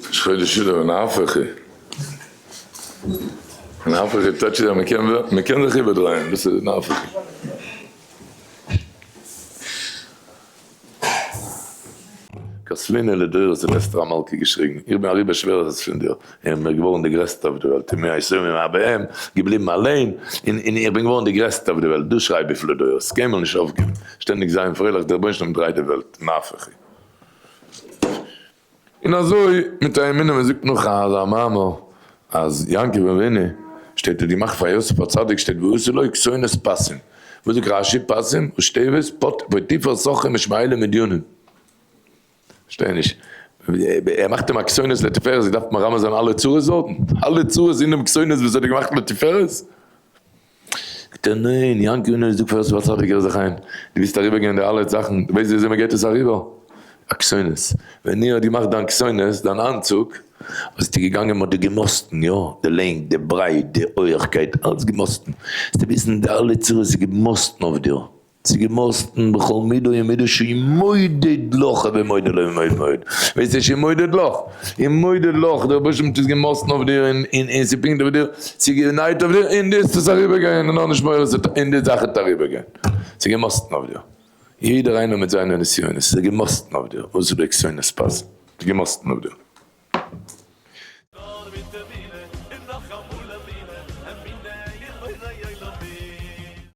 ראש חודש אדר ונהפוך הוא. ונהפוך הוא טייטש אז מען קען זיך איבערדרייען, דאס איז נהפוך הוא. כסלינה לדורות האט אסתר המלכה געשריגן, איך בין אריבער שווערערס פון דיר, און בין געווארן די גרעסטע אויף די וועלט, און מהיתומים מאביהם, געבליבן אליין, און איך בין געווארן די גרעסטע אויף די וועלט, דאס שרייב איך לדורות, קיינמאל נישט אויפגעבן, שטענדיג זיין פרייליך, דער רבונו של עולם דרייט די וועלט, נהפוך הוא. און אזוי מיט א אמונה מען זאגט נאך אזא מאמר אז יעקב אבינו שטייט האט געמאכט פאר יוסף הצדיק שטייט ועשו לו כתונת פסים, וואס זאגט רשי פסים ראשי תיבות פוטיפר סוחר ישמעאלים מדינים, פארשטיי נישט, ער מאכט אים א כתונת לתפארת, איך דארף מרמז זיין אלע צרות דארטן? אלע צרות אינעם כתונת וואס האט ער געמאכט לתפארת? זאגט ער ניין, יעקב אבינו זאגט פאר יוסף הצדיק הער זיך איין, דו ווילסט אריבער גיין די אלע זאכן, דו ווייסט ווי אזוי מען גייט עס אריבער? א כתונת, ווען איר האט געמאכט דיין כתונת, דיין אנצוג, ביסטו געגאנגען מען האט דיר געמאסטן, יא, די לענג, די ברייט, די הויעכקייט, אלץ געמאסטן, זאלסטו וויסן די אלע צרות איז געמאסטן אויף דיר, ס'איז געמאסטן בכל מידה ומידה שהיא מודד לך ומודד לו ומאוד מאוד. וועסט עס שהיא מודד לך? היא מודד לך, דער רבוש"ע האט עס געמאסטן אויף דיר און און ס'איז פונקט אויף דיר, ס'איז גענייט אויף דיר און דו וועסט עס אריבערגיין און האב נישט מורא ס'וועט און די זאך וועט אריבערגיין. ס'איז געמאסטן אויף דיר. יעדער איינער מיט זיינע נסיונות, ס'איז געמאסטן אויף דיר, וואס איז די כתונת פז? ס'איז געמאסטן אויף דיר.